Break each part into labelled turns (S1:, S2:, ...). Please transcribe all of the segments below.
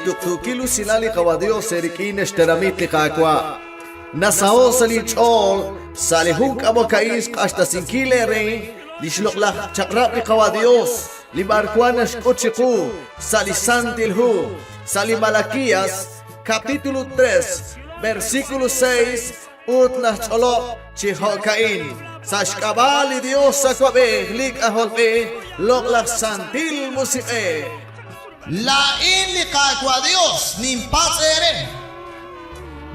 S1: tuqtuukil usilal li Qawa' Dios eerik'in ex tenamit li Qaawa'. Nasaho' sa' linch'ool sa' li jun k'amok a'in xq'axtasinkil eere li xloq'laj chaq'rab' li Qawa' Dios li b'arwan naxk'ut chiqu sa' li Santil Hu, sa' li Malaquias, capítulo 3, versículo 6, ut naxch'olob' chi jo'ka'in, Sa' xk'ab'a' li Dios Awab'ej, li K'ajolb'ej, Loq'laj Santil Musiq'ej.
S2: Laa'in li Qaawa' Dios ninpatz' eere,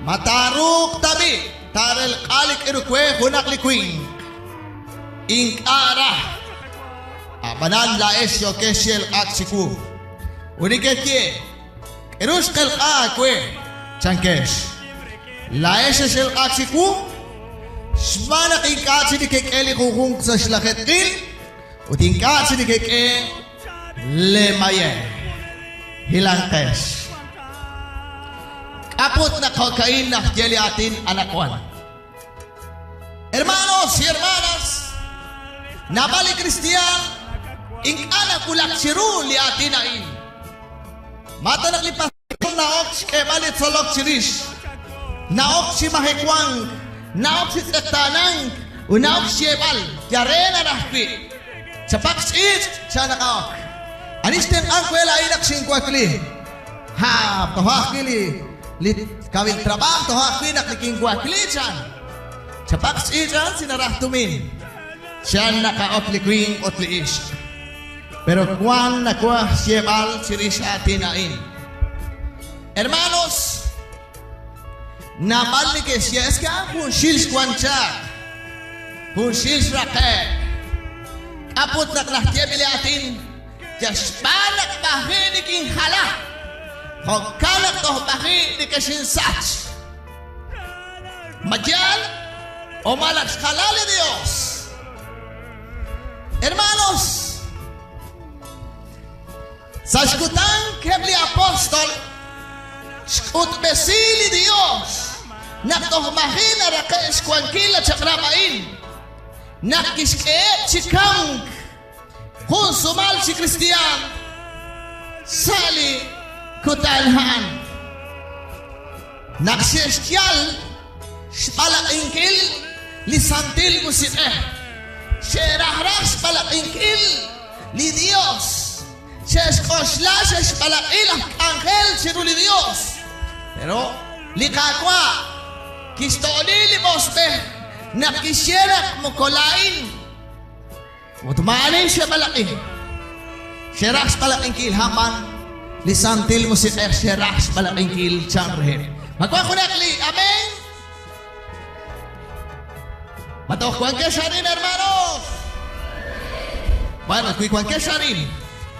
S2: Ma taaruuq tab'i' taarelq'a li k'aru we junaq li winq? Ink'a' raj. A'b'anan laa'ex yookex chi elq'ak chiwu. Ut nekeye, K'aru xqelq'a aawe? chankex. Laa'ex xexelq'aak chiwu xb'aan naq ink'a' chik nekek'e li junjunq sa' xlajeetqil ut ink'a' chik nekek'e leemayej. Hilanqex. K'a'ut naq jo'ka'in naxye li aatin anaqwan? Hermanos y hermanas, naab'al li kristiaan ink'a' nawulak chiru li aatin a'in. Ma ta naq li pastor na'ok xk'eeb'al li tzolok chirix, na'ok chi majewank, na'ok chi tz'eqtaanank ut na'ok xyeeb'al yal re naraj wi'. Chapaq xch'iich' chan naq a'ok. Ani xtenq'ank we laa'in naq xinwakli? Ha, toja' ajwi' li li kawil trab'aaj toja' ajwi' naq nikinwakli chan. Chapaq xch'iich' a'an si naraj tumin. Chan naq a'ok li winq ut li ixq. Pero wan nawaj xyeeb'al chirix aatin a'in. Hermanos, naab'al neke'xye es que a'an junxil xwan chaq, junxil xraqe'. K'a'put naq najye li aatin yal xb'aan naq b'aji' nikinjala, jo'kan naq toj b'aji' nekexinsach. Ma yaal o malaj xjala li Dios? Hermanos, sa' xkutan eb' li apóstol xk'utb'esi li Dios naq toj maji' naraqe' xwankil la chaq'rab' a'in, naq kixk'eheb' chi kamk jun sumal chi kristiaan sa' li kutan a'an. Naq xe'xyal xb'alaq'inkil li Santil Musiq'ej, xe'raj raj xb'alaq'inkil li Dios, xe'xk'oxla xe'xb'alaq'i laj k'anjel chiru li Dios. Pero li Qaawa' kixto'oni li moosb'ej naq kixye naq moko laa'in Ut maa'ani xeb'alaq'i. Xeraj xb'alaq'inkil a'b'an li Santil Musiq'ej xeraj xb'alaq'inkil chan reheb'. Ma wan junaq li amén? Ma toj wankex arin, hermanos? Bueno, wi wankex arin,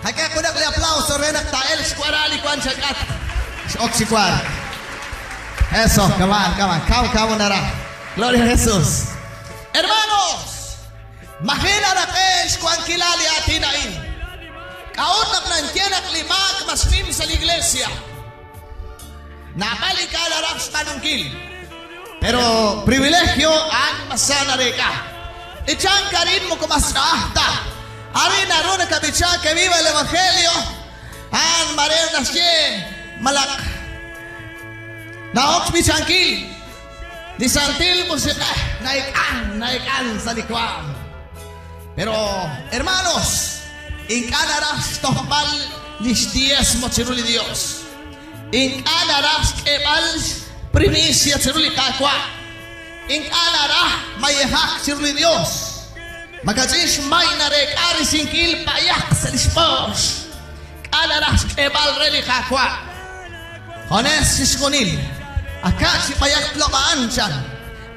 S2: qak'e junaq li aplauso re naq taa'elq xwara li wan chak'atq. X'ok chi wark. Eso, come on, come on. Kaw, kaw naraj. Gloria a Jesús. Hermanos, Maji' naraqe' xwankilal li aatin a'in. K'a'ut naq nanye naq li maak mas nim sa' li Iglesia? Naab'al ink'a' naraj xb'aanunkil, pero privilegio a'an mas sa nareek'a. B'ichank arin moko mas ch'a'aj ta. Arin naru nakab'icha Que viva el Evangelio, a'an mare naxye malaq na'ok xb'ichankil. Li Santil Musiq'ej na'ek'an, na'ek'an sa' li waam. Pero, hermanos, ink'a' naraj xtojb'al li xdiezmo chiru li Dios. Ink'a' naraj xk'eeb'al xprimicia chiru li Qaawa'. Ink'a' naraj mayejak chiru li Dios. Makach'in xmay nareek'a risinkil pa'yaq sa' li xb'oox. K'a' naraj xk'eeb'al re li Qaawa'? Junes chixjunil. Aka' chi b'ayaq tloq' a'an, chan.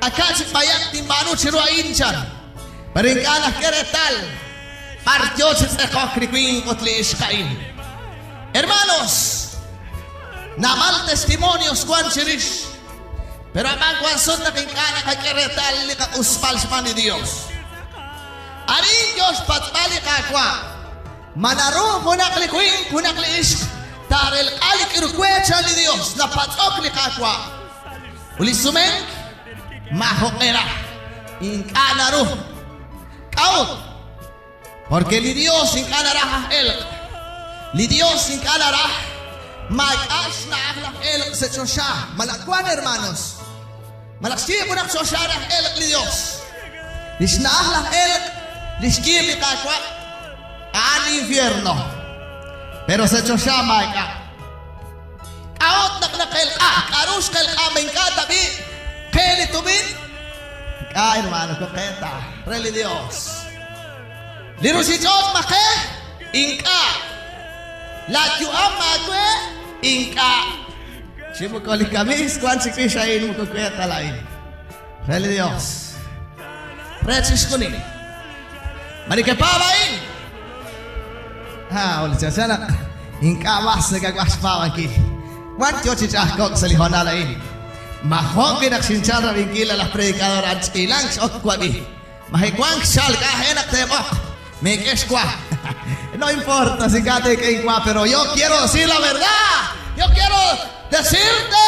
S2: Aka' chi b'ayaq tinb'aanu chiru a'in, chan. Pero ink'a' naxk'e reetal b'ar yo chi tz'eqok li winq ut li ixq a'in. Hermanos, naab'al testimonios wan chirix, pero a'b'an wan sut naq ink'a' naqak'e reetal li qaq'usb'al xb'aan li Dios. Arin yo xpatz'b'al li Qaawa'. Ma naru junaq li winq, junaq li ixq taarelq'a li k'aru we? chan li Yos. Napatz'ok li Qaawa'. Ut li sumenk, Maajoq'e raj. Ink'a' naru. K'a'ut? Porque li Yos ink'a' naraj aj elq'. Li Yos ink'a' naraj Maak'a' xna'aj laj elq' sa' choxa. Malaj wan, hermanos? Malaj xyiib' junaq choxa re aj elq' li Dios? Li xna'aj laj elq' li xyiib' li Qaawa' a'an li infierno. Pero sa' choxa maak'a'. K'a'ut naq naqelq'a? K'a'ru xqelq'a? Ma ink'a' tab'i' qe li tumin? Ink'a', hermano, moko qe ta, re li Dios. Li ruchich'och' ma qe? Ink'a'. Laa yu'am maawe? Ink'a'. Chi moko li kamiis wank chiwix a'in moko we ta laa'in. Re li Dios. Re chixjunil. Ma nekepaab' a'in? Ah, ol chanchan naq ink'a' mas nakawaj xpaab'ankil. Wan yoo chi ch'a'ajko'k sa' li hoonal a'in. Ma jo' wi' naq xinchal rab'inkil a laj predicador a'an ch'iilank x'ok wab'i. Majewank xchalk aj e naq teeb'oq. Meek'e xwa. No importa si ink'a' teek'e inwa, pero yo quiero decir la verdad. Yo quiero decirte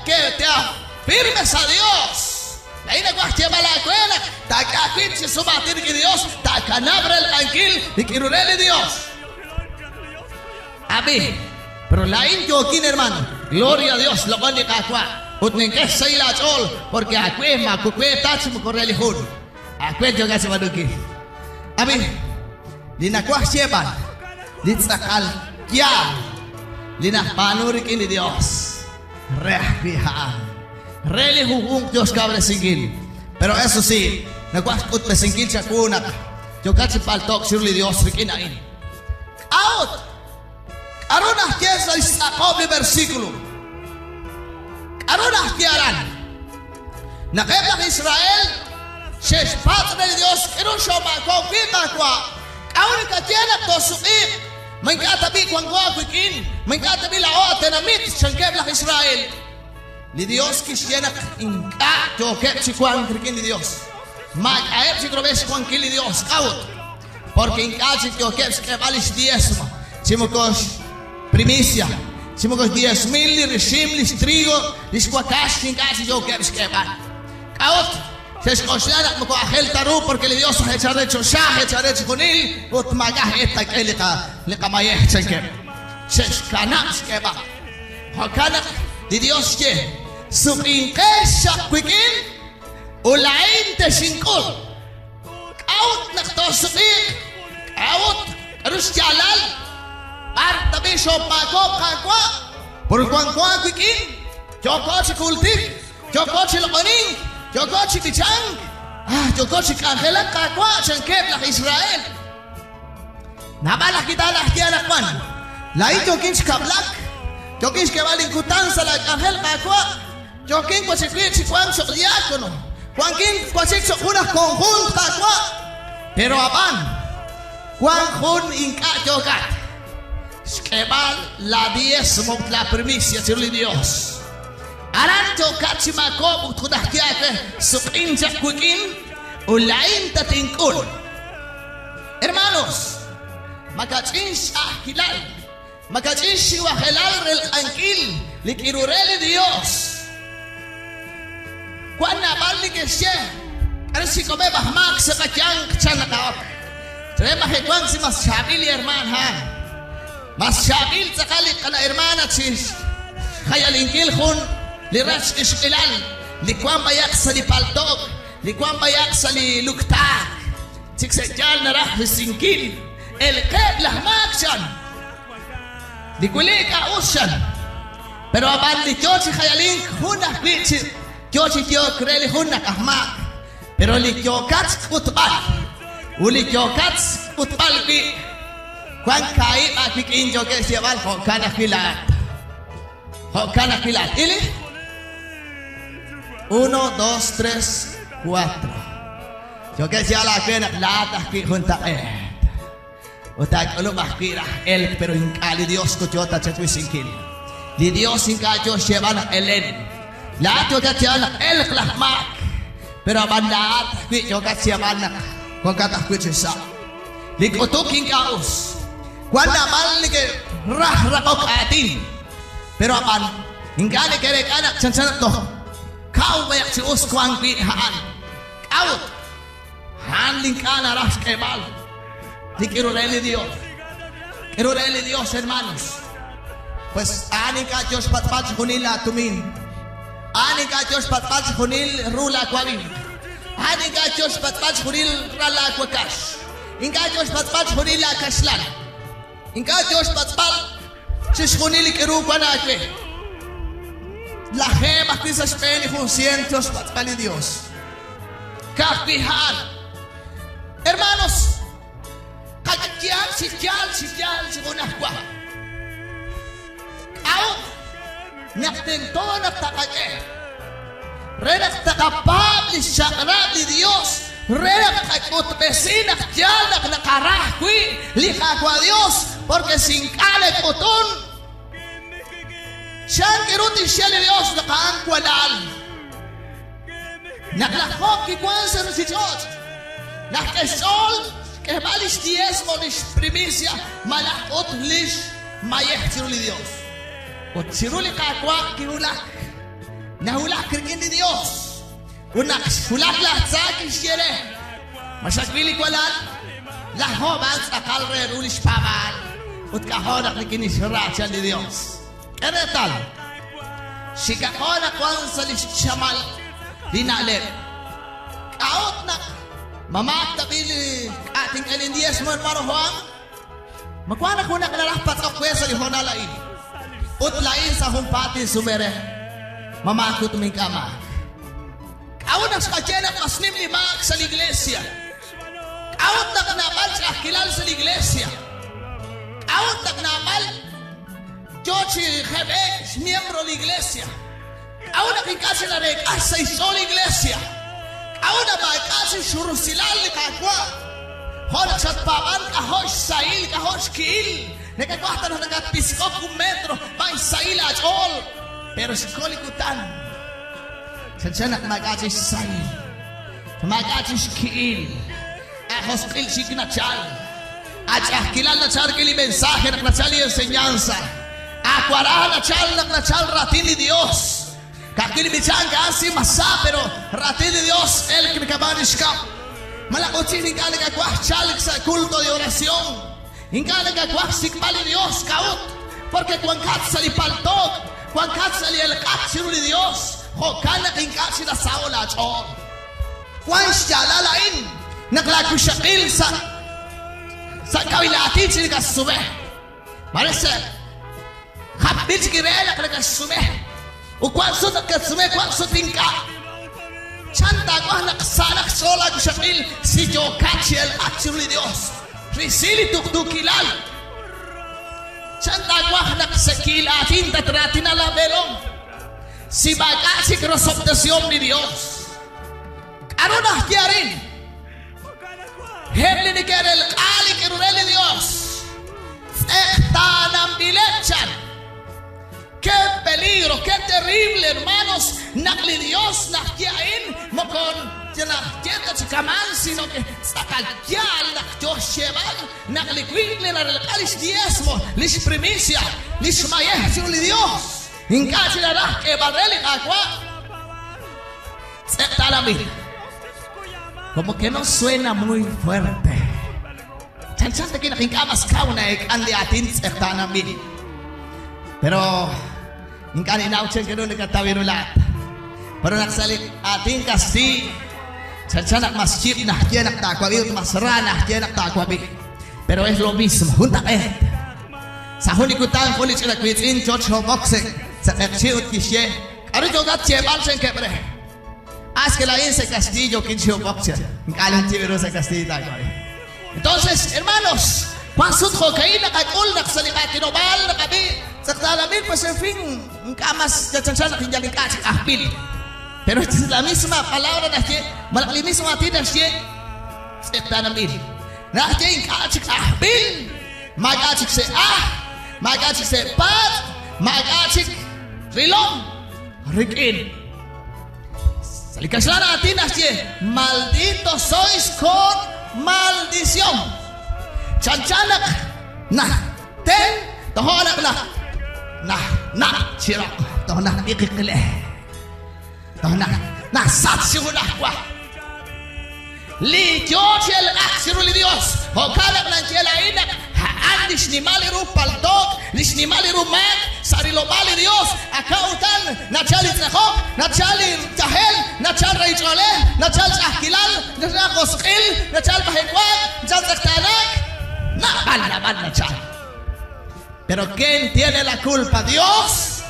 S2: que te afirmes a Dios. Laa'in nawaj xyeeb'al aawe naq taak'e aawib' chi sum aatin rik'in li Dios, taakanab' relq'ankil rik'in rure li Dios. Ab'i, pero laa'in yookin, hermano. Gloria a Dios, loq'on li Qaawa'. Ut nink'e xsahil aach'ool, porque aawe maawa' we ta chi moko re li jun. Aawe yookat xb'aanunkil. Ab'i, li nawaj xyeeb'al, li tz'aqal yaal, li najb'aanu rik'in li Dios, re ajwi' a'an. Re li junjunq yoo xkawresinkil. Pero eso sí, nawaj xk'utb'esinkil chawu naq yookat chi palto'k chiru li Dios rik'in a'in. K'a'ut? K'aru naxye sa' xtz'aqob' li versículo? K'aru naxye aran? Naq eb' laj Israel xe'xpatz' re li Dios k'aru xoomaakob'k wi', Qaawa', k'a'ut nakaye naq toosuq'iiq? Ma ink'a' tab'i' wanko aawik'in? Ma ink'a' tab'i' laa'o atenamit? chankeb' laj Israel. Li Dios kixye naq ink'a' yookeb' chi wank rik'in li Dios. Maak'a'eb' chik rub'el xwankil li Dios. K'a'ut? Porque ink'a' chik yookeb' xk'eeb'al lix diezmo, chi moko xprimicia, chi moko xdiezmil li rixim, lix trigo, lix wakax, ink'a' chik yookeb' xk'eeb'al. K'a'ut? Xe'xk'oxla naq moko aajel ta ru porque li Dios aj eechal re choxa, aj eechal re chixjunil, ut maak'a' aj e tak'e li qa li qamayej, chankeb'. Xe'xkanab' xk'eeb'al. Jo'kan naq li Dios xye, Suq'inqex xaq wik'in ut laa'in texink'ul. K'a'ut naq toosuq'iiq? K'a'ut? K'aru xyaalal? B'ar tab'i' xoomaakob'k, Qaawa'? Pur wanko aawik'in, yooko chi kultik, yooko chi loq'onink, yooko chi b'ichank, ah, yooko chi k'anjelak, Qaawa', chankeb' laj Israel. Naab'al aj kital aj ye anaqwan. Laa'in yookin chi kab'lak, yookin xk'eeb'al inkutan sa' laak'anjel, Qaawa'. Yookin wachik wi' chi wank cho'q diácono, wankin wachik cho'q jun aj conjunt, Qaawa'. Pero ab'an, wank jun ink'a' yookat, xk'eeb'al la diezmo ut la primicia chiru li Dios. Aran yookat chi maakob' ut jun aj ye aawe, Suq'in chaq wik'in ut laa'in tatink'ul. Hermanos, makach'in xch'a'ajkilal. Makach'in xxiwajelal relq'ankil li k'iru re li Dios. Wan naab'al li ke'xye, K'aru xsik'omeb' aj maak sa' qayanq chan naqa'ok. Re majewank si mas chaab'il li hermaan a'an. Mas chaab'il tz'aqal li qana hermana chi xjayalinkil jun li rach ixqilal li wan b'ayaq sa' li palto'k, li wan b'ayaq sa' li luktaak. Chik sa' yaal naraj risinkil. Elqeb' laj maak, chan. Li wili ink'a' us, chan. Pero ab'an li yo chi jayalink jun ajwi' chi yo chi yook re li jun naq aj maak. Pero li yookat xk'utb'al ut li yookat xk'utb'al wi' wank kaahib' aawik'in yookeb' xyeeb'al jo'kan ajwi' laa'at. Jo'kan ajwi' laa'at. Ili. Uno, dos, tres, cuatro. Yookeb' xyaal aawe naq laa'at ajwi' juntaq'eet. Ut taak'ulub' ajwi' raj elk, pero ink'a' li Dios moko yoo ta chawisinkil. Li Dios ink'a' yoo xyeeb'al naq elen. Laa'at yookat xyeeb'al naq elq laj maak, pero ab'an laa'at ajwi' yookat xyeeb'al naq wankat ajwi' chi sa'. Li k'utuk ink'a' us. Wan naab'al neke'raj raqok aatin, pero ab'an ink'a' neke'reek'a naq chanchan naq toj kaw b'ayaq chi us wank wi' a'an. K'a'ut? A'an li ink'a' naraj xk'eeb'al li k'aru re li Dios. K'aru re li Dios, hermanos. Pues a'an ink'a' yo xpatz'b'al chixjunil laatumin. A'an ink'a' yo xpatz'b'al chixjunil ru laawawimq. A'an ink'a' yo xpatz'b'al chixjunil ral laawakax. Ink'a' yo xpatz'b'al chixjunil laakaxlan. Ink'a' yo xpatz'b'al chixjunil li k'aru wank aawe. Lajeeb' ajwi' sa' xb'een li jun sient yo xpatz'b'al li Yos. Ka'ajwi' a'an. Hermanos, Qayehaq chi yaal chi yaal chi junajwa. K'a'ut naq tento naq taqak'e? Re naq taqapaab' lix chaq'rab' li Dios, re naq tqak'utb'esi naq yaal naq naqara ajwi' li Qaawa' Dios, porque si ink'a' nak'utun, chan ru tixye li Dios naq a'an walal? Naq laj Job kiwank sa' ruuchich'och', naq k'e xch'ool xk'eeb'al li xdiezmo, li xprimicia malaj ut li xmayej chiru li Yos. Ut chiru li Qaawa' kiwulak, nawulak rik'in li Yos. Ut naq xwulak laj tza kixye re, Ma xawil li walal? Laj Job a'an tz'aqal re ru li xpaab'aal ut k'ajo' naq nikinixra chan li Yos. K'e reetal, xikaqo naq wank sa' li xchamal li na'leb'. K'a'ut naq ma maak tab'i' li k'a' tink'e lindiezmo, hermano Juan? Ma wank naq junaq naraj patz'ok we sa' li hoonal a'in? Ut laa'in sa' junpaat tinsume re, Ma maak ut ma ink'a' maak? K'a'ut naq xqaye naq mas nim li maak sa' li iglesia? K'a'ut naq naab'al ch'a'ajkilal sa' li iglesia? K'a'ut naq naab'al Yo chi jeb'e'k xmiembro li Iglesia. K'a'ut naq ink'a' xe'nareek'a xsahil xch'ool li Iglesia? K'a'ut naq maak'a' chik xrusilal li Qaawa'? Jo' naq xatpaab'ank k'ajo' xsahil, k'ajo' xki'il. Nakawaj ta naq nakatpisk'ok jun metro, b'an xsahil aach'ool. Pero xko li kutan. Chanchan naq maak'a' chik xsahil, maak'a' chik xki'il. Ajosq'il chik nachal. Ach'a'ajkilal nachal rik'in li mensaje naq nachal li enseñanza. Awara nachal naq nachal raatin li Dios. Ka'ajwi' li b'ichank a'an si mas sa, pero raatin li Dios elk nakab'aan li xkab'. Malaj ut chik ink'a' nakawaj chalk sa' culto de oración. Ink'a' nakawaj xsik'b'al li Dios. K'a'ut? Porque wankat sa' li paltook, wankat sa' li elq'ak chiru li Dios. Jo'kan naq ink'a' chi nasaho' laach'ool. Wank xyaalal a'in naq laawixaqil sa' sa' kawil aatin chi nakatxsume. Mare sa' japb'il chik re naq nakatxsume. Ut wank sut naq katsume, wank sut ink'a'. Chan taawaj naq sa'alaq xch'ool laawixaqil si yookat chi elq'ak chiru li Yos. Risi li tuqtuukilal. Chan taawaj naq sa' ki'il aatin tatraatina laab'eelom. Si maak'a' chik rosob'tesihom li Yos. K'aru naxye arin? Eb' li neke'relq'a li k'aru re li Yos tz'eqtaananb'ileb' chan. Qué peligro, qué terrible, hermanos, naq li Yos naxye a'in moko naxye ta chi kaman, sino que tz'aqal yaal naq yo xyeeb'al naq li winq li narelq'a li xdiezmo, li xprimicia, li xmayej chiru li Yos. Ink'a' chik naraj k'eeb'al re li Qaawa' tz'eqtaananb'il. Como que no suena muy fuerte. Chanchan ta naq ink'a' mas kaw na'eek'an li aatin tz'eqtaananb'il. Pero ink'a' ninnaw chan ru nakataw ru laa'at. Pero naq sa' li aatin kastiiy chanchan naq mas yib' naxye naq taawab'i ut mas ra naxye naq taawab'i. Pero es lo mismo, juntaq'eet. Sa' jun li kutan jun li ch'ina wiitz'in yo chi hob'ok sa' q'eqchi' ut kixye, K'aru yookat xyeeb'al? Chankeb' re. Ah, es que laa'in sa' kastiiy yookin chi hob'ok, chan. Ink'a' ninyiib' ru sa' kastiiy taawab'i. Entonces, hermanos, wank sut jo'ka'in naqak'ul naq sa' li qaatinob'aal naqab'i tz'eqtaananb'il, pues en fin, ink'a' mas chanchan naq yal ink'a' chik ajb'il. Pero es la misma palabra naxye, malaj li mismo aatin naxye tz'eqtaananb'il. Naxye ink'a' chik ajb'il. Maak'a' chik se' aj, maak'a' chik se' paat, maak'a' chik rilom rik'in. Sa' li kaxlan aatin naxye, maldito sois con maldición. Chanchan naq najten tojo' naq naj naj naq chi roq toj naj iqiqile toj naj najsach chi junajwa. Li yo chi elq'ak chiru li Yos. Jo'kan naq nanye laa'in naq a'an li xnimal ru paltook, li xnimal ru maak. Sa' rilob'aal li Dios, aka' utan nachal li tz'ejok, nachal li yajel, nachal rahil ch'oolej, nachal ch'a'ajkilal, nachal josq'il, nachal majewaak, nachal tz'eqtaanaak, naab'al naab'al nachal. Pero ¿quién tiene la culpa? ¿Dios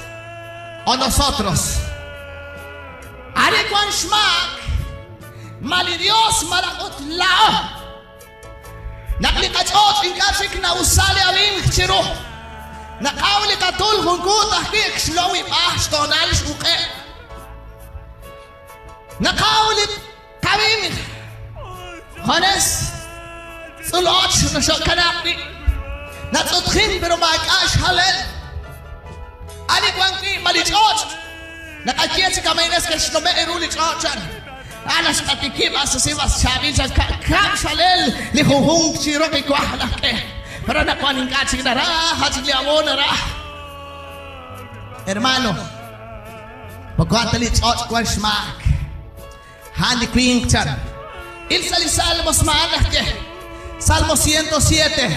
S2: o nosotros? Ani wan xmaak, ma li Dios malaj ut laa'o. Naq li qach'och' ink'a' chik na'usa li awimq chiru, naqaw li qatul jun kuut ajwi' xlowib'aj xtoonal x'uq'e'. Naqaw li qawimq jones tz'uloch naxo'kanaaq wi', natz'utjin pero maak'a' xjalel. Ani wan wi' ma li ch'och'? Naqaye chi kama'ines ke'xnume' ru li ch'och' chan. A naxq'atikib' asesib'as chaab'il chan ka'kab' xalel li junjunq chi roq li waj laj k'e. Pero anaqwan ink'a' chik naraj, a' chik li aboon naraj. Hermano, moko a' ta li ch'och' wan xmaak. A'an li winq chan. Il sa' li Salmos ma'an naxye. Salmo 107.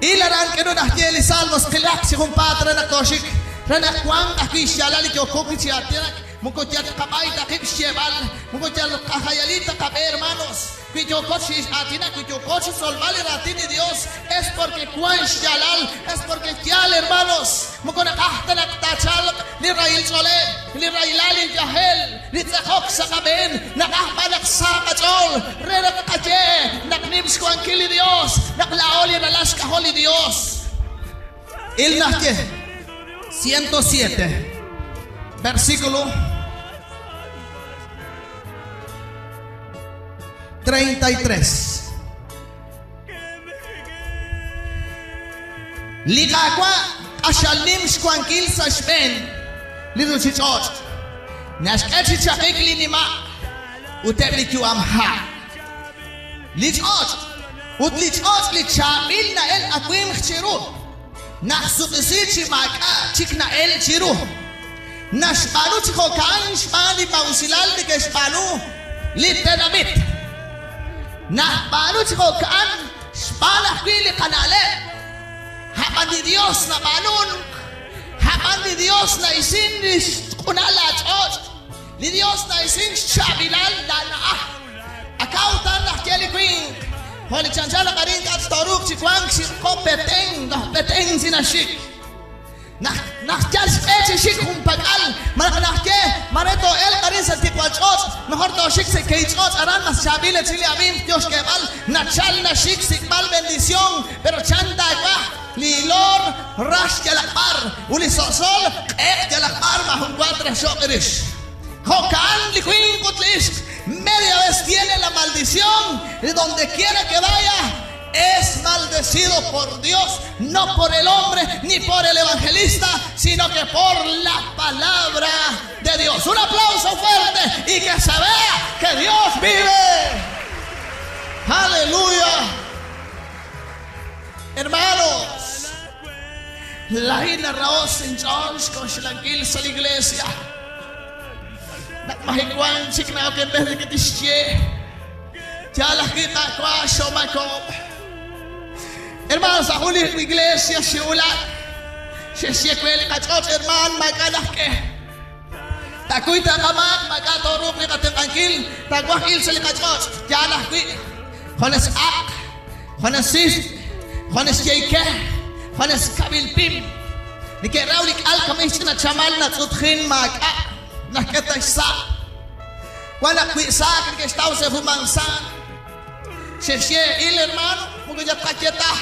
S2: Il aran k'aru naxye li Salmos qilaq chi junpaat re naq tooxik, re naq wanq ajwi' xyaalal li yooko wi' chi aatinak, moko yal tqab'ay ta qib' xyeeb'al, moko yal tqajayali ta qab'e hermanos. Wi yooko chi aatinak, wi yooko chi xtzolb'al li Raatin li Yos, es porque wank xyaalal, es porque yaal hermanos. Moko naqaj ta naq taachalq li rahil ch'oolej, li rahilal, li yajel, li tz'eqok sa' qab'een, naqaj b'an naq sa qach'ool re naq tqaye naq nim xwankil li Yos, naq laa'o li ralal xk'ajol li Yos. Il naxye 107, versículo 33. Li Qaawa' q'axal nim xwankil sa' xb'een li ruuchich'och', naxk'e chi chaqik li nima' ut eb' li yu'am ha'. Li ch'och' ut li ch'och' li chaab'il na'el awimq chiru, naxsuq'isi chi maak'a' chik na'el chiru. Naxb'aanu chi jo'kan xb'aan li maa'usilal neke'xb'aanu li tenamit. Naxb'aanu chi jo'kan xb'aan ajwi' li qana'leb'. A'b'an li Dios nab'aanunk, a'b'an li Dios na'isin li xq'unal laach'och', li Dios na'isin xchaab'ilal laana'aj. Akawtan najye li winq, jo' li chanchan naq arin k'a' tooruuq chi wank xinqo Petén, toj Petén si naxik. Naq naxyal xq'e chi xik junpak'al, malaj naxye, Mare too'elq arin sa' tiqwal ch'och', mejor tooxik sa' kehil ch'och' aran mas chaab'il echil li awimq yo xk'eeb'al, nachal naxik xsik'b'al bendición, pero chan taawaj, li loor rax yalaq b'ar, ut li so'sol q'eq yalaq b'ar maajun wa traxo'q rix. Jo'kan li winq ut li ixq, media vez tiene la maldición, y donde quiera que vaya, es maldecido por Dios, no por el hombre ni por el evangelista, sino que por la palabra de Dios. Un aplauso fuerte y que se vea que Dios vive. Aleluya. Hermanos, la ina raos in George con sa la iglesia. Naq majiwan chik na en vez de que tixye Yaal ajwi' Qaawa' xoomaakob'k. Hermano, sa' jun li iglesia xinwulak, xe'xye we li qach'och' hermaan maak'a' najk'e. Taakuy taaqamaak, maak'a' tooruuq li qatenq'ankil, taawaj il sa' li qach'och'. Yaal ajwi', junes aq, junes sisb', junes yeyke, junes kab'il pim. Neke'raw li k'al kamik ch'ina chamal natz'utjin maak'a' najk'e ta xsa'. Wan naq wi saak neke'xtaw sa' jun mansaan. Xe'xye, Il hermano, moko yal tqaye ta.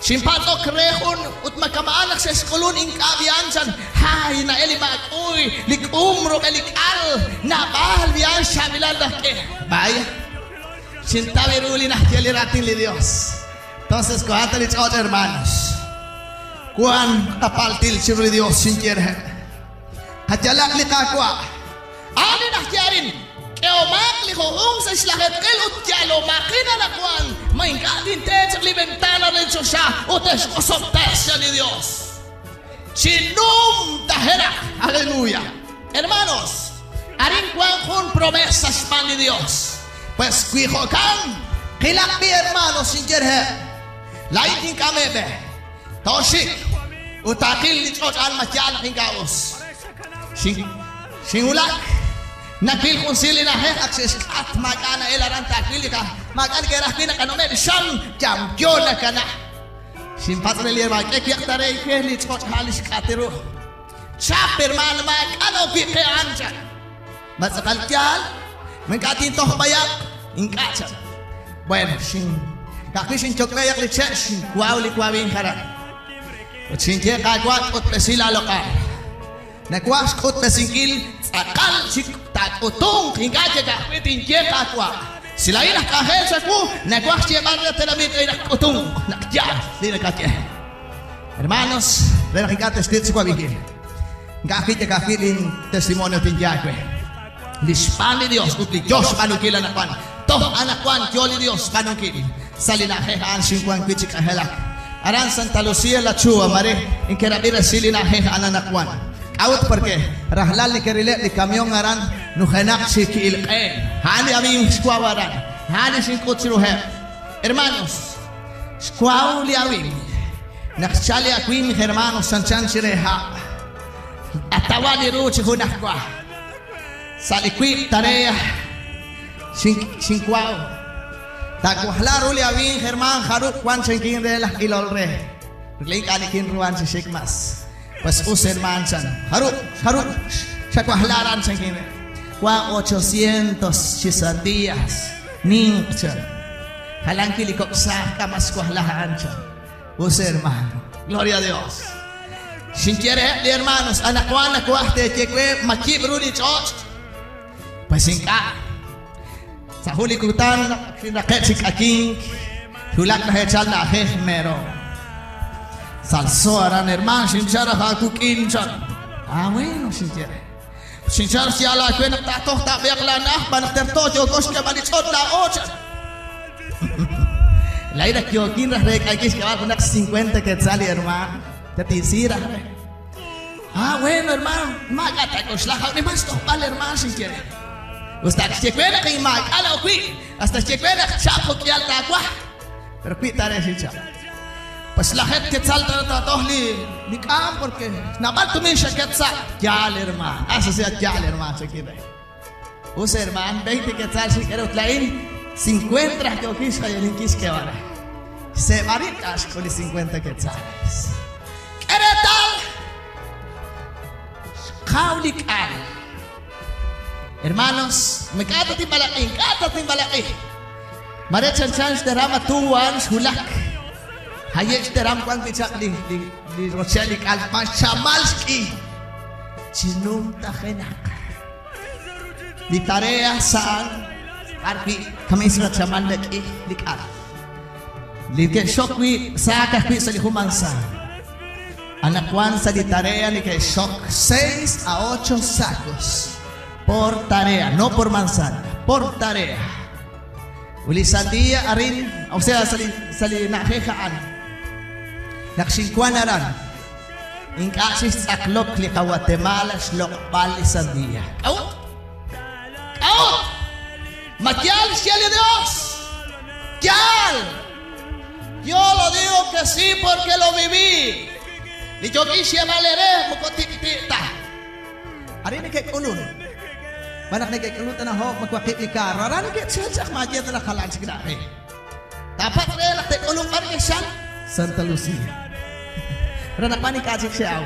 S2: Xinpatz'ok re jun ut ma kama'an naq xe'xk'ulun ink'a' b'ihan chan, Hay, na'el li maak'uy, li k'um rub'el li k'al, naab'al b'ihan xchaab'ilal laj k'e. Vaya, xintaw ru li naxye li raatin li Dios. Entonces, kohata li ch'och' hermanos. Wan qapaltil chiru li Dios xinye reheb'. Qayalaq li Qaawa'. A'an li naxye arin, K'ehomaq li junjunq sa' xlajeetqil ut yalomaqin anaqwan, ma ink'a' tinte chaq li ventana re choxa ut tex'osob'tes, chan li Yos. Chi numtajenaq. Aleluya. Hermanos, arin wank jun promesa xb'aan li Yos. Pues wi jo'kan, qilaq b'i' hermanos xinye reheb', laa'in tink'am eeb'e. Tooxik. Ut taaqil li ch'och' a'an ma yaal naq ink'a' us. Xinwulak, nawil jun siir li na'ajej ak xe'xk'at, maak'a' na'el aran taawil li maak'a' neke'raj wi' naqanume' li xam, yamyo nakana. Xinpatz' re li hermaan, k'e wiaq ta re we li ch'och' a'an li xk'at ru. Chap, hermaan, maak'a' na'ok wi' qe a'an, chan. Ma tz'aqal yaal? Ma ink'a' tintoj b'ayaq? Ink'a', chan. Bueno, xin ka'ajwi' xinyok'b'eyaq li che', xinwaw li wawinj aran. Ut xinye, Qaawa', k'utb'esi laaloq'al. Nawaj xk'utb'esinkil tz'aqal chik taak'utunq, ink'a' ye ka'ajwi' tinye, Qaawa'. Si laa'in aj k'anjel chawu, nawaj xyeeb'al re tenamit re naq k'utunq naq yaal li nakaye. Hermanos, re naq ink'a' te'xtitz' chi wab'inkil. Ink'a' ajwi' ye ka'ajwi' lin testimonio tinye aawe. Li xb'aan li Dios ut li yoo xb'aanunkil anaqwan. Toj anaqwan yoo li Dios xb'aanunkil. Sa' li na'ajej a'an xinwan wi' chi k'anjelak. Aran Santa Lucía La Chua, mare inkerab'i resil li na'ajej a'an anaqwan. K'a'ut? Porque rajlal neke'rileb' li kamion aran nujenaq chi ki'il q'een. A'an li awimq xwaw aran. A'an li xink'ut chiruheb'. Hermanos, xwaw li awimq. Naq xchal li awimq, hermanos, chanchan chire ha'. Atawa li ru chi junajwa. Sa' li wiib' tarea xinwaw. Taawajla ru li awimq, hermaan, jarub' wan chankin re laj ilol re. Li ink'a' nikinruhan chi xik mas. Pues us, hermaan, chan. Jarub', jarub' xawajla aran chankin re. Wan 800 chi sandías ninq, chan. Jalan wi' li kok' saaj k'a mas xwajla a'an, chan. Us, hermano. Gloria a Dios. Xinye reheb' li hermanos, anaqwan nawaj teeye we ma yib' ru li ch'och'. Pues ink'a'. Sa' jun li kutan naq xinraqe' chi k'ayink, xwulak laj eechal na'ajej mero. Salso aran, hermaan, xinchal raj aawik'in, chan. Ah, bueno, xinye re. Xinchal xyaal aawe naq taatoj taab'eeq laana'aj xb'aan naq terto yooko xk'eeb'al li ch'och' laa'o, chan. Laa'in ak yookin raj reek'ankil xk'eeb'al junaq 50 quetzal li hermaan. Tatiisi raj re. Ah, bueno, hermano, maak'a' taak'oxla, jawnimal xtojb'al, hermaan, xinye re. Us ta ak xye we naq inmaak'a' na'ok wi', hasta xye we naq chap jo'k'ihal taawaj. Pero wi' ta re xinchap. Pues lajeeb' quetzal tana taatoj li li k'aam porque naab'al tumin xaket sa'. Yaal, hermaan. Ah, eso sea yaal, hermaan, xinye re. Us, hermaan, 20 quetzal xink'e re ut laa'in 50 raj yookin xjayalinkil xk'eeb'al re. Xseeb'a rib' k'a' xk'ul li 50 quetzales. K'e reetal! Xkaw li k'al. Hermanos, ink'a' tatinb'alaq'i, ink'a' tatinb'alaq'i. Mare chanchan xteram atuwan xwulak. Haye' xteram wan wi' chaq li li li rochel li k'al xb'aan xchamal xk'i. Chi numtajenaq. Li tarea sa'an b'ar wi' kamin sa chamal nak'i li k'al. Li ke'xxok wi' saak ajwi' sa' li jun manzaan. Anaqwan sa' li tarea neke'xxok 6 a 8 sacos por tarea, no por manzana, por tarea. Ut li sandía arin, o sea, sa' li sa' li na'ajej a'an, naq xinwan aran, ink'a' xixtz'aqlok li qaGuatemala xloq'b'al li sandía. K'a'ut? K'a'ut? Ma yaal xye li Dios? Yaal! Yo lo digo que sí porque lo viví. Li yookin xyeeb'al eere moko tik'ti' ta. Arin neke'k'ulun. Xb'aan naq neke'k'ulun tana hoob' ma waqib' li kaarro. Aran neke'chalk chaq maaye ta naq jalan chik na'ajej. Taapatz' re naq te'k'ulunq b'ar neke'xchal? Santa Lucía. Re naq b'an ink'a' chik xe'aw.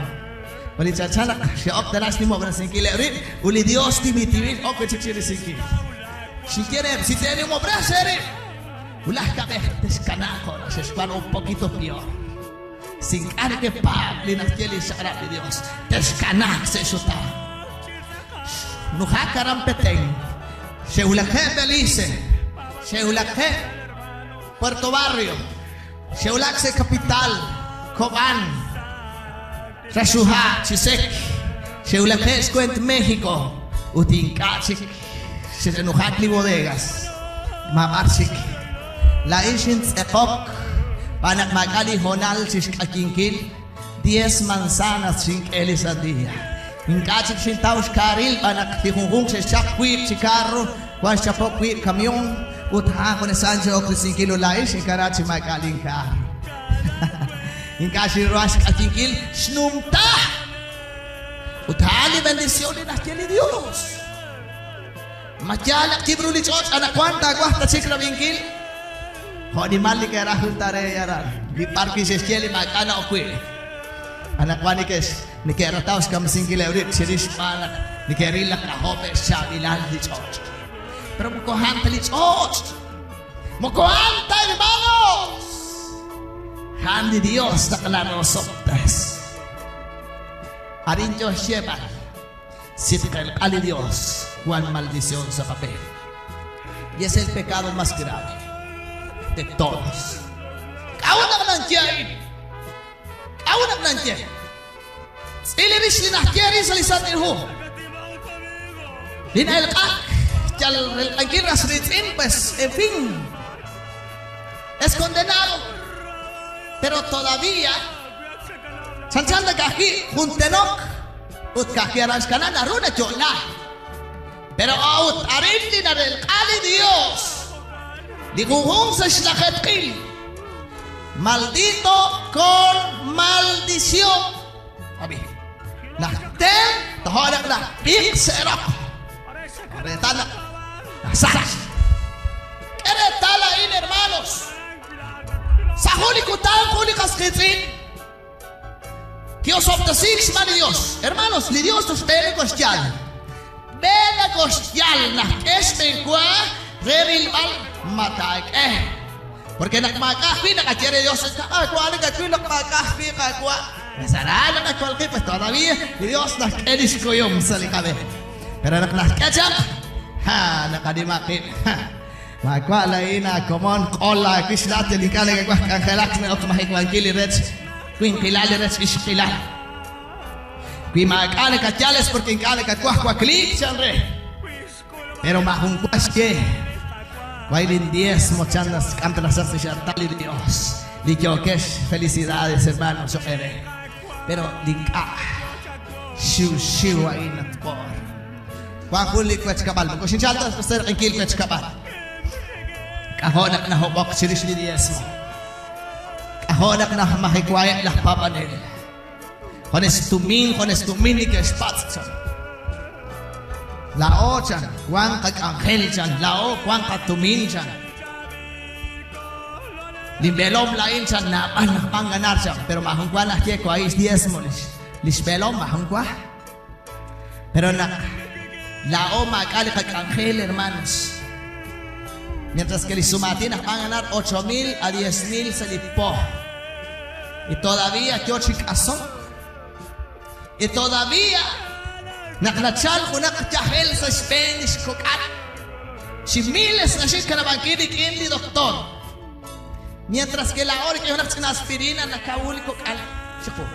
S2: Ut li chanchan naq xe'ok tana xnimob'resinkileb' rib' ut li Dios timil ok wi' chik chi risinkil. Xinye reheb', si teenimob'resi eerib', wulaj kab'ej texkanaaq jo' naq xexwank un poquito peor. Si ink'a' nekepaab' li naxye li xchaq'rab' li Dios, texkanaaq sa' xutaan. Xnujak aran Petén, xe'wulakeb' Belice, xe'wulakeb' Puerto Barrio, xe'wulak sa' Capital, Cobán, Raxuha', Chisec, xe'wulakeb' xkwent México ut ink'a' chik xe'nujak li bodegas. Maab'ar chik. Laa'in xintz'eqok xb'aan naq maak'a' li hoonal chi xk'ayinkil diez manzanas xink'e li sandía. Ink'a' chik xintaw xkaaril xb'aan naq li junjunq xe'xchap wiib' chi carro, wan xchapok wiib' kamion ut a'an junes a'an xe'ok risinkil ut laa'in xinkana chi maak'a' linkaar. Ink'a' xinruhan xk'ayinkil xnumta. Ut a'an li bendición li naxye li Dios. Ma yaal naq yib' ru li ch'och' anaqwan taawaj ta chik rab'inkil? Jo' nimal li ke'raj ru ta re aran, li b'ar wi' xe'xye li maak'a' na'ok wi'. Anaqwan neke'x neke'rataw xkamsinkileb' rib' chirix xb'aan naq neke'ril naq k'ajo' pe' xchaab'ilal li ch'och'. Pero moko a'an ta li ch'och'. Moko a'an ta, hermanos. A'an li Dios naq narosob'tes. Arin yo xyeeb'al. Si tqelq'a li Dios, wan maldición sa' qab'een. Y es el pecado más grave de todos. K'a'ut naq nanye a'in? K'a'ut naq nanye? Tz'il rix li naxye rix sa' li Santil Hu. Li na'elq'ak yal relq'ankil ras riitz'in, pues, en fin, es condenado. Pero todavía, chanchan ta ka'ajwi' jun tenok ut ka'ajwi' aran xkana naru nayo'la. Pero a'ut arin li narelq'a li Dios, li junjunq sa' xlajeetqil, maldito con maldición. Ab'i, laj ten tojo' naq laj piq se'roq. Reetal naq nasach. K'e reetal a'in, hermanos. Sa' jun li kutan jun li qas qiitz'in Ki'osob'tesiik xb'aan li Dios. Hermanos, li Dios toxb'eeni koxyal. B'eena koxyal naq k'e xb'eenwa re rilb'al ma taak'e. Porque naq maak'a' ajwi' naqaye re Dios, Qaawa' nakawil naq maak'a' ajwi' Qaawa'. Pues aran naqakol qib', pues todavía li Dios naxk'e lix kuyum sa' li qab'e. Pero naq naxk'e chaq, ha, naqanima qib'. Ha. Maawa' laa'in aakomon, q'ol laawix laa'at yal ink'a' nakawaj k'anjelak na'ok majewankil li rech winqilal li rech ixqilal. Wi maak'a' nakayal es porque ink'a' nakawaj wakliik chan re. Pero maajun wa xye way lin diezmo chan nask'am ta laj sa' xartal li Dios. Li yookex felicidades hermano cho'q eere. Pero li ink'a' xiwxiw a'in at b'oor. Wank jun li wechkab'al. Moko xinchalk ta xseraq'inkil wechkab'al. K'ajo' naq nahob'ok chirix li diezmo. K'ajo' naq najmajewaheb' laj paab'anel. Jones tumin, jones tumin li ke'xpatz' chan. Laa'o chan, wank qak'anjel chan, laa'o wank qatumin chan. Linb'eelom laa'in chan naab'al naj b'an ganar chan, pero maajun wa najye wahi' xdiezmo lix b'eelom maajun wa. Pero naq laa'o maak'a' li qak'anjel, hermanos. Mientras que li sumaatin aj b'an ganar 8,000 a 10,000 sa' li po. Y todavía yo chi k'asok. Y todavía naq nachal junaq yajel sa' xb'een li xkok'al. Chi miles naxik kanab'ankil rik'in li doctor. Mientras que laa'o rik'in junaq ch'ina aspirina nakawu li kok'al chiqu.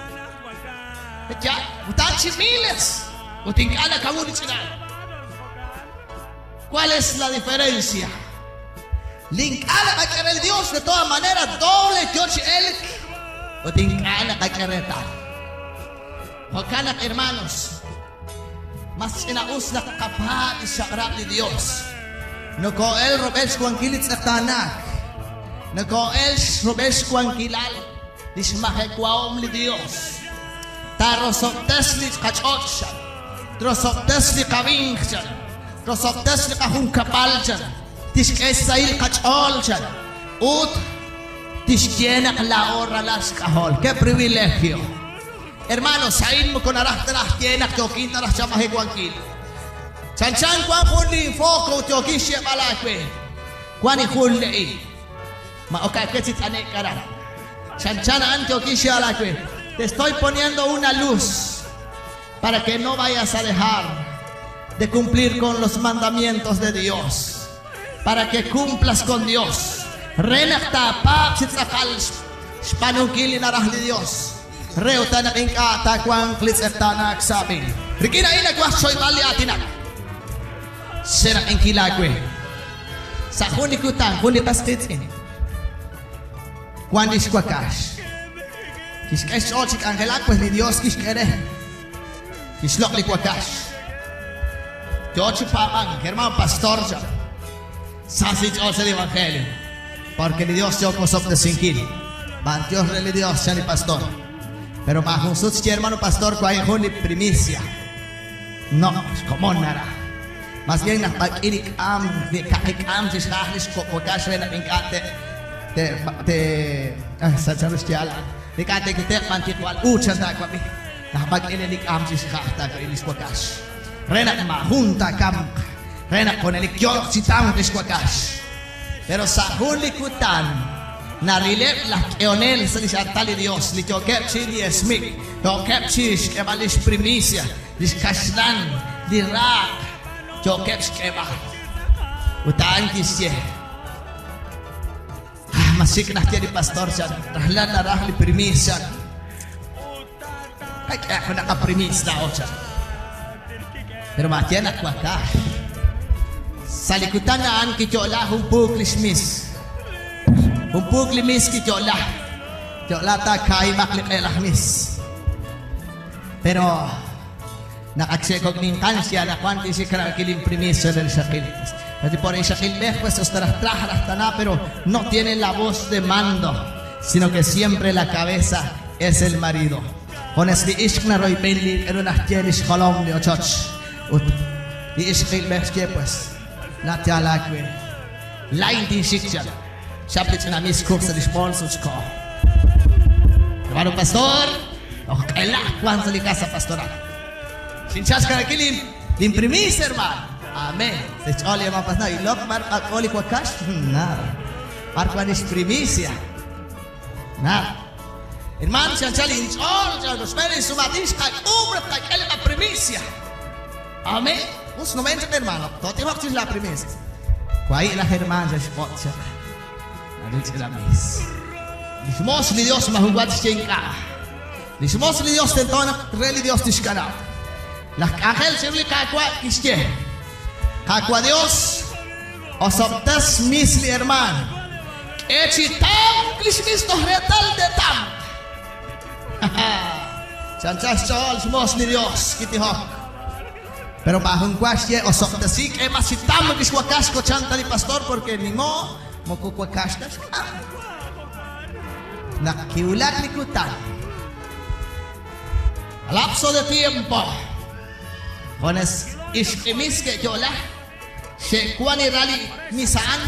S2: Ya, utan chi miles ut ink'a' nakawu li ch'ina. ¿Cuál es la diferencia? Li ink'a' naqak'e re li Dios de todas maneras doble yo chi elk ut ink'a' naqak'e reetal. Jo'kan naq hermanos, mas ch'ina'us naq tqapaab' li xchaq'rab' li Dios. Nokoo'el rub'el xwankil li tz'eqtaanaak. Nokoo'el rub'el xwankilal li xmajewahom li Dios. Taarosob'tes li qach'och' chan. Trosob'tes li qawinq chan. Trosob'tes li qajunkab'al chan. Tixk'e xsahil qach'ool chan. Ut tixye naq laa'o ralal xk'ajol. ¡Qué privilegio! Hermanos, a'in moko naraj ta raj ye naq yookin ta raj chamajewankil. Chanchan wan jun li foco ut yookin xyeeb'al aawe. Wan li jun le'il. Ma ok aawe chi t'ane'k aran. Chanchan a'an yookin xyeeb'al aawe. Te estoy poniendo una luz para que no vayas a dejar de cumplir con los mandamientos de Dios. Para que cumplas con Dios. Re naq taapaab' chi tz'aqal xb'aanunkil li naraj li Dios. Re utan naq ink'a' taawanq li tz'eqtaanaak sa' aab'een. Rik'in a'in nawaj xchoyb'al li aatinak. Xseraq'inkil aawe. Sa' jun li kutan, jun li qas qiitz'in wan lix wakax. Kixk'e xch'ool chi k'anjelak, pues li Dios kixk'e re. Kixloq' li wakax. Yoo chi paab'ank, hermano pastor, chan. Sa sa' inch'ool sa' li evangelio. Porque li Dios yoo wosob'tesinkil. B'antiox re li Dios, chan li pastor. Pero maajun sut xye hermano pastor wahi' jun li primicia. No, xkomon naraj. Más bien naq b'ak'i li k'aam, li kaqi k'aam chi xja'aj li xkok' wakax re naq ink'a' te te te sa' chanru xyaal a'an. Ink'a' te'kite'q b'an tiqwal u chan taawab'i. Naq b'ak'i li k'aam chi xja'aj taawab'i li xwakax. Re naq maajun taakamq, re naq junelik yooq chi tamk li xwakax. Pero sa' jun li kutan narileb' laj k'ehonel sa' lix artal li Dios li yookeb' chi diezmik, yookeb' chi xk'eeb'al lix primicia, lix kaxlan, li raaq, yookeb' xk'eeb'al. Ut a'an kixye, Ah, ma xik' naxye li pastor chan, rajlal naraj li primiis chan. Qak'ehaq junaq qaprimiis laa'o chan. Pero maaye naq wakax. Sa' li kutan a'an kiyo'la jun puuk li xmis. Jun puuk li mis kiyo'la. Yo'la ta kaahib'aq li q'eel aj mis. Pero naq ak xe'kok ninqan xye anaqwan tinxik rab'inkil linprimiis chan li rixaqil. Pero por ixaqilb'ej pues hasta raj traj raj tana pero no tiene la voz de mando, sino que siempre la cabeza es el marido. Junes li ixq naroyb'en li k'aru naxye li xjolom li ochoch. Ut li ixqilb'ej xye pues laat yaal aawe. Laa'in tinxik chan. Xap li ch'ina mis kuk sa' li xbools ut xkoho. Hermano pastor, toj q'ela wank sa' li casa pastoral. Xinchalk xkanankil linprimiis, hermano. Amén. Sa' xch'ool li hermano pastor, ilok b'ar b'ak'o li wakax. Nada. B'ar wank li xprimicia. Nada. Hermano, xanchal inch'ool, rochb'een li sumaatin xqak'uub' re tqak'e li qaprimicia. Amén. Us numen chaq, hermano. Tootijoq chirix la primicia. Wahi' laj hermano xe'xb'ot chaq. Naril ch'ina mis. Lix moos li Dios maajun wa tixye ink'a'. Lix moos li Dios tento naq re li Dios tixkanab'. Laj k'anjel chiru li Qaawa' kixye, Qaawa' Dios, osob'tes mis li hermaan. K'e chi tamk lix mis toj reetal te'tamq. Chanchan xch'ool xmoos li Dios kitijok. Pero maajun wa xye osob'tesi k'e mas chi tamk lix wakax kochan ta li pastor porque ni mo moko wakax ta xk'am. Naq kiwulak li kutan, lapso de tiempo, junes ixq'imis ke'yo'la. Xe'wan li ral li mis a'an,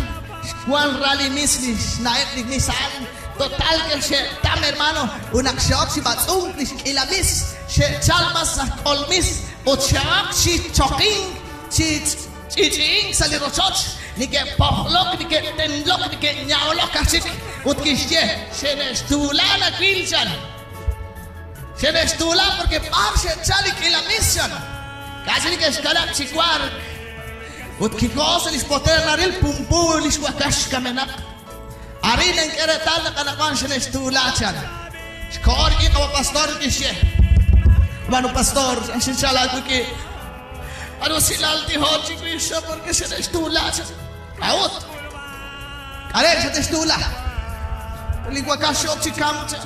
S2: xwan ral li mis li xna'eb' li mis a'an. Total que xe'tam, hermano, ut naq xe'ok chi b'atz'unk li xk'iila mis, xe'chal mas aj k'ol mis ut xe'ok chi choqink, chi ch'ich'i'ink sa' li rochoch, neke'pojlok, neke'tenlok, neke'ña'olok aj chik. Ut kixye, Xe'ne'xtuula nawil, chan. Xe'ne'xtuula porque b'ar xe'chal li k'iila mis, chan. Ka'chi neke'xkanab' chi wark. Ut kikoho sa' li xpoter naril pumpu li xwakax kamenaq. Arin nink'e reetal naq anaqwan xine'xtuula, chan. Xkoho rik'in qawa' pastor ut kixye, Hermano pastor, xinchal aawik'in. B'ar usilal tijon chiwix, porque xine'xtuula, chan. K'a'ut? K'are xate'xtuula? Li wakax xe'ok chi kamk, chan.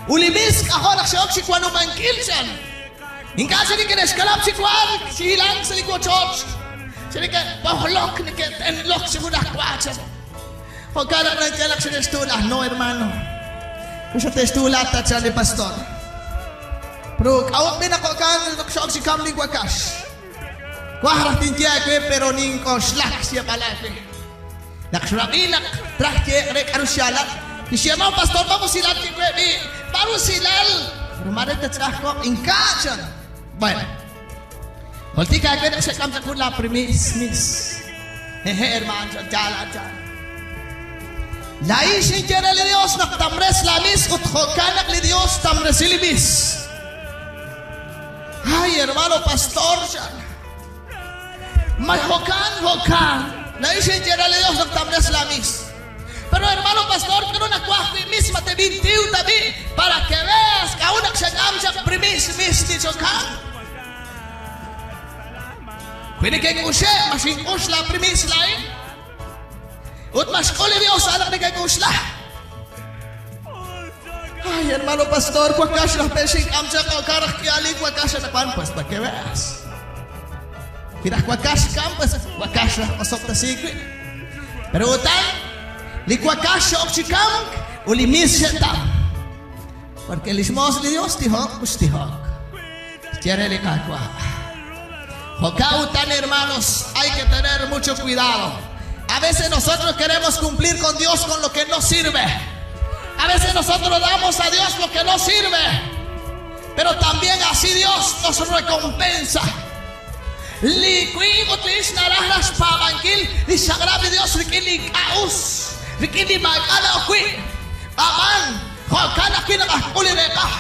S2: Ut li mis k'ajo' naq xe'ok chi wanumankil, chan. Ink'a' chik nikine'xkanab' chi wank, chi hilank sa' li wochoch. Chi neke'b'ojlok, neke't'enlok chi junajwa chan. Jo'kan naq naye naq xine'xtuula. No, hermano. Moko xate'xtuula ta, chan li pastor. Pero k'a'ut b'i' naq jo'kan naq xe'ok chi kamk linwakax? Twaj raj tinye aawe, pero nink'oxlak xyeeb'al aawe. Naq xrab'i naq traj yehe'q re k'aru xyaalal, kixye, Maw pastor, b'ar usilal kinwe b'i'? B'ar usilal? Pero maare tatch'a'ajko'q, Ink'a', chan. Bueno, jultik aawe naq xak'am chaq jun laa primiis, mis. Hehe', hermaan, chan, yaal a'an, chan. Laa'in xinye re li Dios naq tamres laa mis ut jo'kan naq li Dios tamresi li mis. Ay, hermano pastor, chan. Ma jo'kan, jo'kan. Laa'in xinye re li Dios naq tamres la mis. Pero hermano pastor, k'aru nawaj wi' mis ma teb'intiw tab'i' para que veas k'a'ut naq xak'am chaq primis mis li jo'kan. Wi neke'k'uxe', ma xink'ux la primis laa'in? Ut ma xk'ul li Dios a'an naq nekek'uxla? Ay, hermano pastor, wakax raj pe xink'am chaq jo'kan raj k'ihal wakax anaqwan, pues pa que veas. Wi raj wakax kam, pues wakax raj osob'tesiik wi'. Pero utan, Li wakax xe'ok chi kamk ut li mis xe'tam. Porque li xmoos li Dios tijok ut xtijok. Xye re li Qaawa'. Jo'kan utan, hermanos, hay que tener mucho cuidado. A veces nosotros queremos cumplir con Dios con lo que no sirve. A veces nosotros damos a Dios lo que no sirve. Pero también así Dios nos recompensa. Li winq ut li ixq naraj raj xpaab'ankil li xchaq'rab' li Yos rik'in li ink'a' us, rik'in li maak'a' na'ok wi'. Ab'an, jo'kan ajwi' naqak'ul li reeqaj.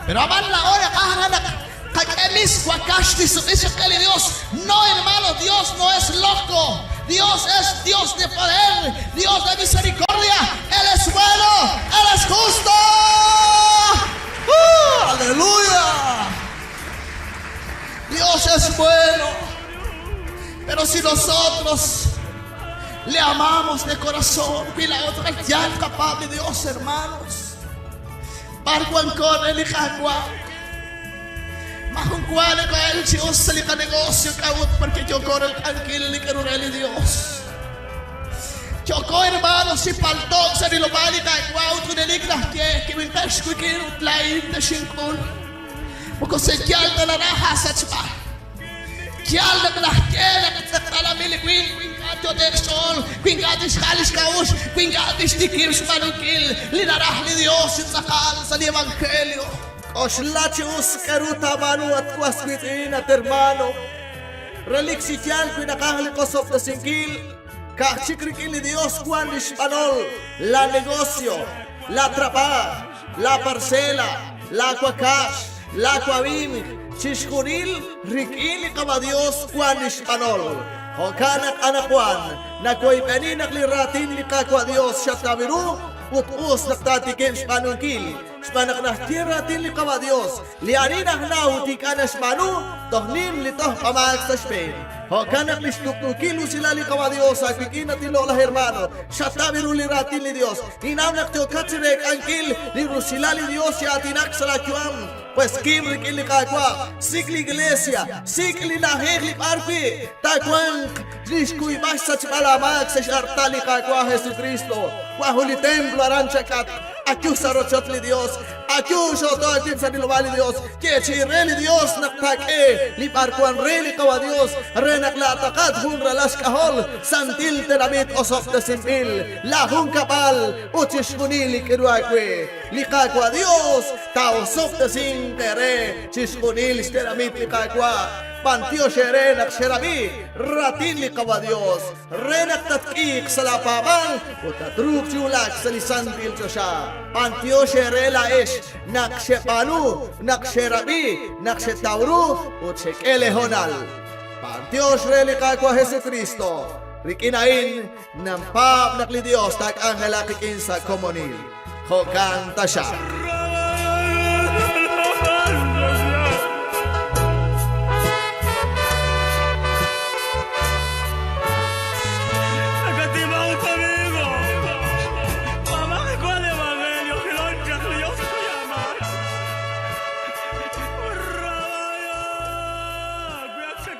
S2: Pero ab'an laa'o naqaj raj naq qak'e mis wakax li sutq'i chiqe li Yos. No, hermano, Dios no es loco. Dios es Dios de poder, Dios de misericordia. Él es bueno, Él es justo. ¡Uh, aleluya! Dios es bueno. Pero si nosotros le amamos de corazón, y la otra ya capaz de Dios, hermanos. B'ar wanko li Qaawa'. Maajun wa naqa'el chi us sa' li qanegocio k'a'ut porque yooko relq'ankil li k'aru re li Dios. Yooko, hermanos, chi palto'k sa' rilob'aal li Qaawa' ut junelik najye kiwinqex wik'in ut laa'in texink'ul. Moko se yaal ta naraj aasachb'al. Yaal naq najye naq tz'eqtaananb'il li winq wi ink'a' tyot'e'q xch'ool, wi ink'a' tixjal li xk'a'uxl, wi ink'a' tixtikib' xb'aanunkil li naraj li Dios chi tz'aqal sa' li evangelio.
S1: K'oxla chi us k'aru taab'aanu at was wiitz'in, at hermano. Relik chi yaal wi naqaj li qosob'tesinkil, ka'aj chik rik'in li Dios wank li xb'anol la negocio, la trab'aaj, la parcela, la wakax, la wawimq, chixjunil rik'in li Qawa' Dios wank li xb'anol. Jo'kan naq anaqwan nawoyb'eni naq li raatin li Qaawa' Dios xataw ru ut us naq taatikib' xb'aanunkil, xb'aan naq naxye raatin li Qawa' Dios, li ani najnaw ut ink'a' naxb'aanu, toj nim li tojb'amaak sa' xb'een. Jo'kan naq li xtuqtuukil usilal li Qawa' Dios aawik'in, at inloq'laj hermano, xataw ru li raatin li Dios. Ninnaw naq yookat chi reek'ankil li rusilal li Dios chi aatinak sa' laayu'am. Pues kim rik'in li Qaawa', sik' li iglesia, sik' li na'ajej li b'ar wi' taawanq li xkuyb'al xsachb'al aamaak sa' x'artal li Qaawa' Jesukristo. Wan jun li templo aran chak'atq, ayu sa' rochoch li Dios, ayu xooto aawib' sa' rilob'aal li Dios, yeechi'i re li Dios naq taak'e li b'arwan re li Qawa' Dios re naq laataqat jun ralal xk'ajol santil tenamit osob'tesinb'il, laa junkab'al ut chixjunil li k'aru aawe. Li Qaawa' Dios taa'osob'tesinq eere chixjunil xtenamit li Qaawa'. B'antiox eere naq xerab'i raatin li Qawa' Dios re naq tatk'iiq sa' laa paab'aal ut tatruuq chi wulak sa' li santil choxa. B'antiox eere laa'ex naq xeb'aanu, naq xerab'i, naq xetaw ru ut xek'e lee hoonal. B'antiox re li Qaawa' Jesukristo. Rik'in a'in Ninpaab' naq li Dios taak'anjelaq qik'in sa' komonil. Jo'kan taxaq.